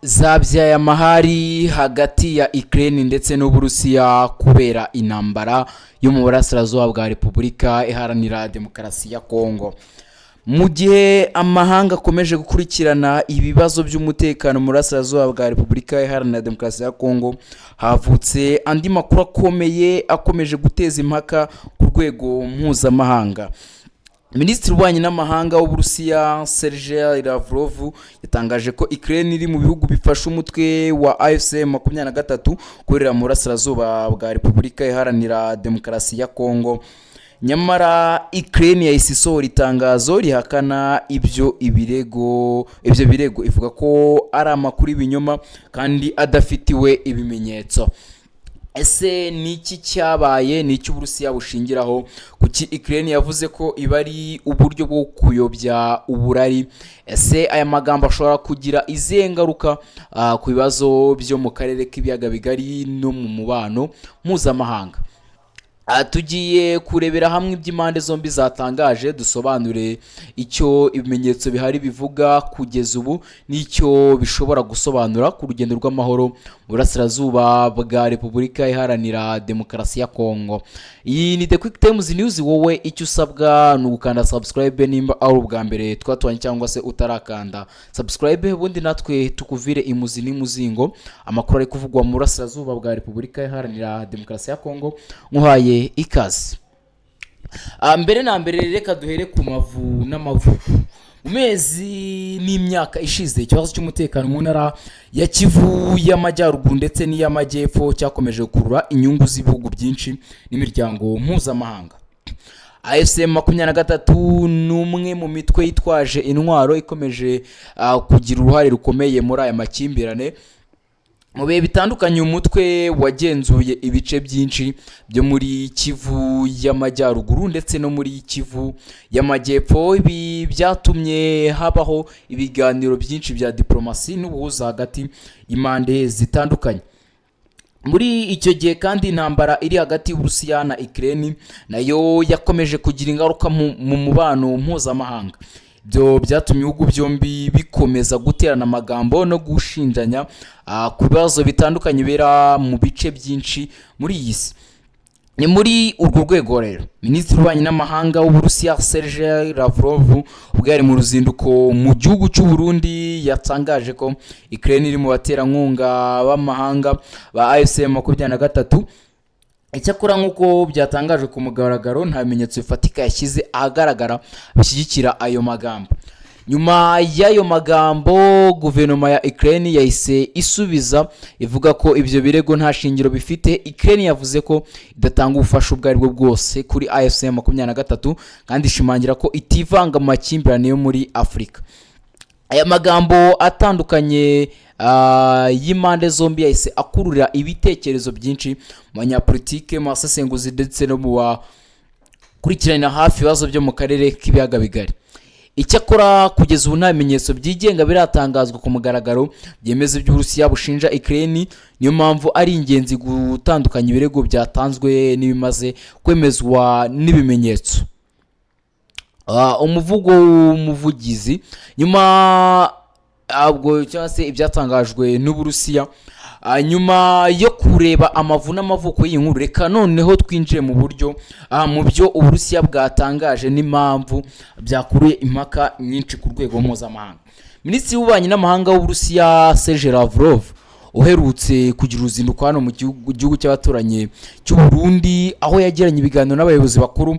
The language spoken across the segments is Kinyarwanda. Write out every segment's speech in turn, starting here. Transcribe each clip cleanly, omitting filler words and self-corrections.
Zabyaye amahari hagati ya Ukraine ndetse n'Uburusiya kubera intambara yo mu burasirazuba bwa Repubulika Iharanira Demokarasi ya Kongo. Mu gihe amahanga akomeje gukurikirana ibibazo by'umutekano mu burasirazuba bwa Repubulika Iharanira Demokarasi ya Kongo, havutse andi makuru akomeye akomeje guteza impaka ku rwego mpuzamahanga. Minisitiri w'Ububanyi n'Amahanga w'Uburusiya, Sergei Lavrov, yatangaje ko Ukraine iri mu bihugu bifasha umutwe wa AFC 23 ukorera mu burasirazuba bwa Repubulika Iharanira Demokarasi ya Kongo. Nyamara Ukraine yahise isohora itangazo rihakana ibyo birego, ivuga ko ari amakuru y'ibinyoma kandi adafitiwe ibimenyetso. Ese ni iki cyabaye? Ni iki Uburusiya bushingiraho? Kuki Ukraine yavuze ko iba ari uburyo bwo kuyobya uburari? Ese aya magambo ashobora kugira izihe ngaruka ku bibazo byo mu karere k'Ibiyaga Bigari no mu mubano mpuzamahanga? Tugiye kurebera hamwe iby'impande zombi zatangaje, dusobanure icyo ibimenyetso bihari bivuga kugeza ubu n'icyo bishobora gusobanura ku rugendo rw'amahoro mu burasirazuba bwa Repubulika Iharanira Demokarasi ya Kongo. Iyi ni The Quick Times News. Wowe icyo usabwa ni ugukanda subscribe nimba ari ubwa mbere twatubanye cyangwa se utarakanda subscribe, ubundi natwe tukuvire imuzi n'imuzingo amakuru ari kuvugwa mu burasirazuba bwa Repubulika Iharanira Demokarasi ya Kongo. Nkuhaye ikaze. Mbere na mbere, reka duhere ku mavu n'amavuko. Mu mezi n'imyaka ishize, ikibazo cy'umutekano mu ntara ya Kivu y'Amajyaruguru ndetse n'iy'Amajyepfo cyakomeje gukurura inyungu z'ibihugu byinshi n'imiryango mpuzamahanga. AFC 23 ni umwe mu mitwe yitwaje intwaro ikomeje kugira uruhare rukomeye muri aya makimbirane. Mu bihe bitandukanye, umutwe wagenzuye ibice byinshi byo muri Kivu y'Amajyaruguru ndetse no muri Kivu y'Amajyepfo. Ibi byatumye habaho ibiganiro byinshi bya diplomasi n'ubuhuza hagati y'impande zitandukanye. Muri icyo gihe kandi, intambara iri hagati y'Uburusiya na Ukraine nayo yakomeje kugira ingaruka mu mubano mpuzamahanga. Ibyo byatumye ibihugu byombi bikomeza guterana amagambo no gushinjanya ku bibazo bitandukanye bibera mu bice byinshi muri iyi si. Ni muri urwo rwego rero Minisitiri w'Ububanyi n'Amahanga w'Uburusiya, Sergei Lavrov, ubwo yari mu ruzinduko mu gihugu cy'u Burundi, yatangaje ko Ukraine iri mu baterankunga b'amahanga ba AFC 23. Icyakora, nk'uko byatangajwe ku mugaragaro, nta bimenyetso bifatika yashyize ahagaragara bishyigikira ayo magambo. Nyuma y'ayo magambo, guverinoma ya Ukraine yahise isubiza ivuga ko ibyo birego nta shingiro bifite. Ukraine yavuze ko idatanga ubufasha ubwo aribwo bwose kuri AFC 23, kandi ishimangira ko itivanga mu makimbirane yo muri Afurika. Aya magambo atandukanye y'impande zombi yahise akurura ibitekerezo byinshi mu banyapolitike, mu basesenguzi ndetse no mu bakurikiranira hafi ibibazo byo mu karere k'Ibiyaga Bigari. Icyakora, kugeza ubu nta bimenyetso byigenga biratangazwa ku mugaragaro byemeza iby'Uburusiya bushinja Ukraine. Niyo mpamvu ari ingenzi gutandukanya ibirego byatanzwe n'ibimaze kwemezwa n'ibimenyetso. Umuvugo w'umuvugizi nyuma ubwo cyangwa se ibyatangajwe n'Uburusiya. Nyuma yo kureba amavu n'amavuko y'iyi nkuru, reka noneho twinjire mu buryo mu byo Uburusiya bwatangaje n'impamvu byakuruye impaka nyinshi ku rwego mpuzamahanga. Minisitiri w'Ububanyi n'Amahanga w'Uburusiya, Sergei Lavrov, uherutse kugira uruzinduko hano mu gihugu cy'abaturanyi cy'u Burundi, aho yagiranye ibiganiro n'abayobozi bakuru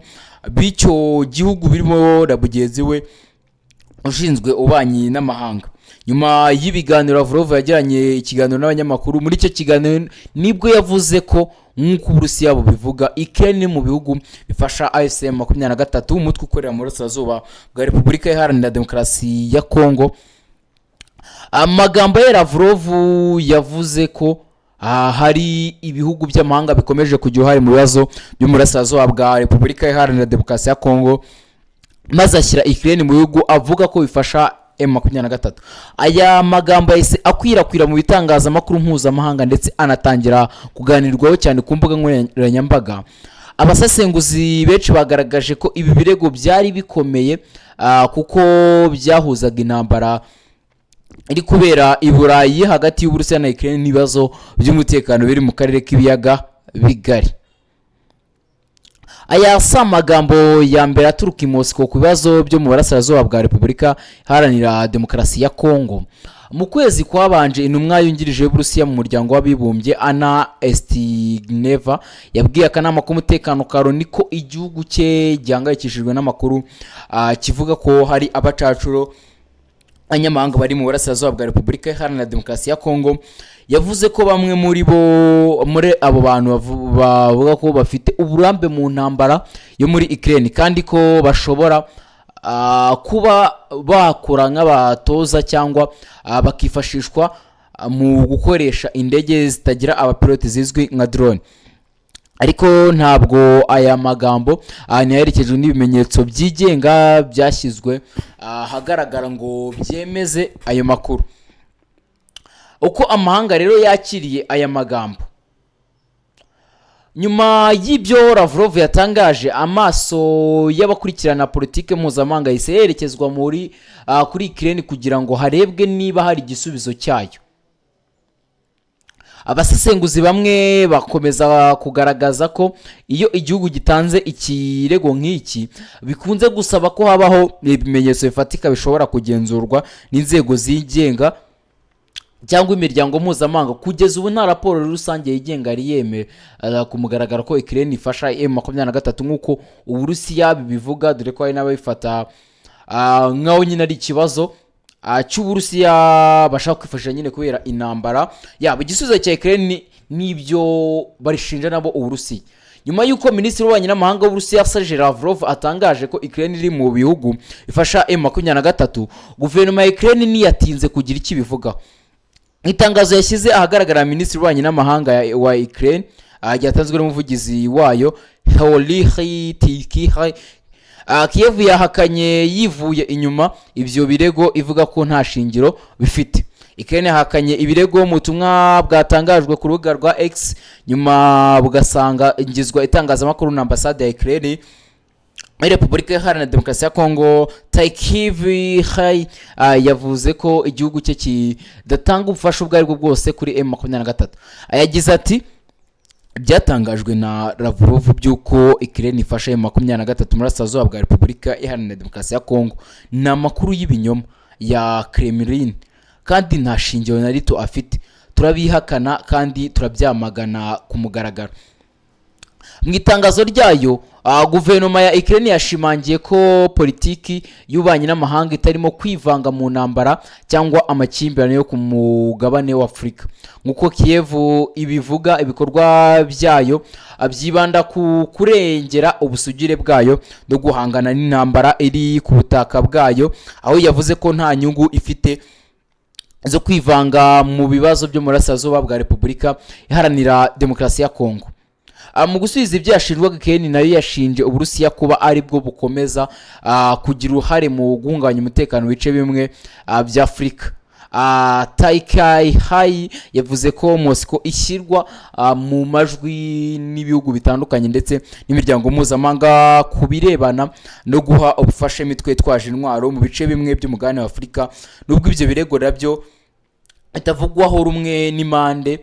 b'icyo gihugu birimo na mugenzi we ushinzwe ububanyi n'amahanga. Nyuma y'ibiganiro, Lavrov yagiranye ikiganiro n'abanyamakuru. Muri icyo kiganiro nibwo yavuze ko, nk'uko Uburusiya bubivuga, Ukraine mu bihugu bifasha AFC 23, umutwe ukorera mu burasirazuba bwa Repubulika Iharanira Demokarasi ya Kongo. Amagambo ya Lavrov yavuze ko hari ibihugu by'amahanga bikomeje kugira uruhare mu bibazo byo mu burasirazuba bwa Repubulika Iharanira Demokarasi ya Kongo, maze ashyira Ukraine mu bihugu avuga ko bifasha M23. Aya magambo yahise akwirakwira mu bitangazamakuru mpuzamahanga ndetse anatangira kuganirwaho cyane ku mbuga nkoranyambaga. Abasesenguzi benshi bagaragaje ko ibi birego byari bikomeye, kuko byahuzaga intambara iri kubera i Burayi hagati y'Uburusiya na Ukraine n'ibibazo by'umutekano biri mu karere k'Ibiyaga Bigari. Aya si amagambo ya mbere aturuka i Moscow ku bibazo byo mu burasirazuba bwa Repubulika Iharanira Demokarasi ya Kongo. Mu kwezi kwabanje, intumwa yungirije y'Uburusiya mu Muryango w'Abibumbye, Anna Evstigneeva, yabwiye akanama k'umutekano ka Loni ko igihugu cye gihangayikishijwe n'amakuru kivuga ko hari abacacuro abanyamahanga bari mu burasirazuba bwa Repubulika Iharanira Demokarasi ya Kongo. Yavuze ko bamwe muri bo, muri abo bantu, bavuga ko bafite uburambe mu ntambara yo muri Ukraine kandi ko bashobora kuba bakora nk'abatoza cyangwa bakifashishwa mu gukoresha indege zitagira abapilote zizwi nka drone. Ariko ntabwo aya magambo ntiyaherekejwe n'ibimenyetso byigenga byashyizwe ahagaragara ngo byemeze ayo makuru. Uko amahanga rero yakiriye aya magambo nyuma y'ibyo Lavrov yatangaje, amaso y'abakurikirana politiki mpuzamahanga yahise yerekezwa kuri Ukraine kugira ngo harebwe niba hari igisubizo cyayo. Abasesenguzi bamwe bakomeza kugaragaza ko iyo igihugu gitanze ikirego nk'iki, bikunze gusaba ko habaho ibimenyetso bifatika bishobora kugenzurwa n'inzego zigenga cyangwa imiryango mpuzamahanga. Kugeza ubu nta raporo rusange yigenga yari yemera ku mugaragaro ko Ukraine ifasha M23 nk'uko Uburusiya bibivuga, dore ko hari n'ababifata nk'aho nyine ari ikibazo cy'Uburusiya bashaka kwifashisha nyine kubera intambara yaba. Igisubizo cya Ukraine n'ibyo barishinja nabo Uburusiya: nyuma y'uko minisitiri w'ububanyi n'amahanga w'Uburusiya, Sergei Lavrov, atangaje ko Ukraine iri mu bihugu ifasha M23, guverinoma ya Ukraine ntiyatinze kugira icyo ibivugaho. Mu itangazo yashyize ahagaragara, minisitiri w'ububanyi n'amahanga wa Ukraine, ryatanzwe n'umuvugizi wayo Heorhiy Tykhyi, Kiev yahakanye yivuye inyuma ibyo birego, ivuga ko nta shingiro bifite. Ukraine yahakanye ibirego mu butumwa bwatangajwe ku rubuga rwa X, nyuma bugasanga ingizwa itangazamakuru na ambasade ya Ukraine muri Repubulika Iharanira Demokarasi ya Kongo. Tykhyi yavuze ko igihugu cye kidatanga ubufasha ubwo aribwo bwose kuri M23. Yagize ati: "Byatangajwe na Lavrov by'uko Ukraine ifasha M23 mu burasirazuba bwa Repubulika Iharanira Demokarasi ya Kongo ni amakuru y'ibinyoma ya Kremlin kandi nta shingiro na rito afite. Turabihakana kandi turabyamagana ku mugaragaro." Mu itangazo ryayo, guverinoma ya Ukraine yashimangiye ko politiki y'ububanyi n'amahanga itarimo kwivanga mu ntambara cyangwa amakimbirane yo ku mugabane wa Afurika. Nk'uko Kiev ibivuga, ibikorwa byayo byibanda ku kurengera ubusugire bwayo no guhangana n'intambara iri ku butaka bwayo, aho yavuze ko nta nyungu ifite zo kwivanga mu bibazo byo mu burasirazuba bwa Repubulika Iharanira Demokarasi ya Kongo. Mu gusubiza ibyo yashinjwaga, Ukraine nayo yashinje Uburusiya kuba aribwo bukomeza kugira uruhare mu guhungabanya umutekano mu bice bimwe bya Afurika. Tykhyi yavuze ko Moscow ishyirwa mu majwi n'ibihugu bitandukanye ndetse n'imiryango mpuzamahanga ku birebana no guha ubufasha imitwe itwaje intwaro mu bice bimwe by'umugabane wa Afurika, nubwo ibyo birego nabyo bitavugwaho rumwe n'impande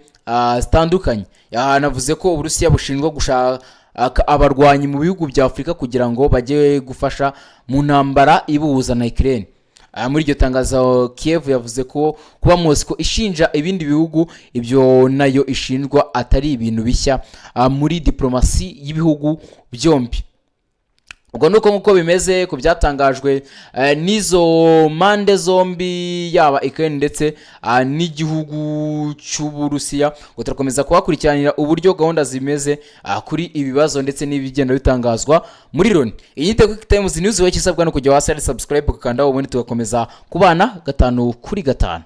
zitandukanye. Yanavuze ko Uburusiya bushinjwa gushaka abarwanyi mu bihugu bya Afurika kugira ngo bajye gufasha mu ntambara ibuhuza na Ukraine. Muri iryo tangazo, Kiev yavuze ko kuba Moscow ishinja ibindi bihugu ibyo nayo ishinjwa atari ibintu bishya muri diplomasi y'ibihugu byombi. Ubwo ni uko nk'uko bimeze ku byatangajwe n'izo mpande zombi, yaba Ukraine ndetse n'igihugu cy'Uburusiya, ngo turakomeza kubakurikiranira uburyo gahunda zimeze kuri ibi bibazo ndetse n'ibigenda bitangazwa muri Loni. Iyi ni Tech Times News. Wowe isabwa no kujya hasi hari subscribe, ugakandaho, ubundi tugakomeza kubana gatanu kuri gatanu.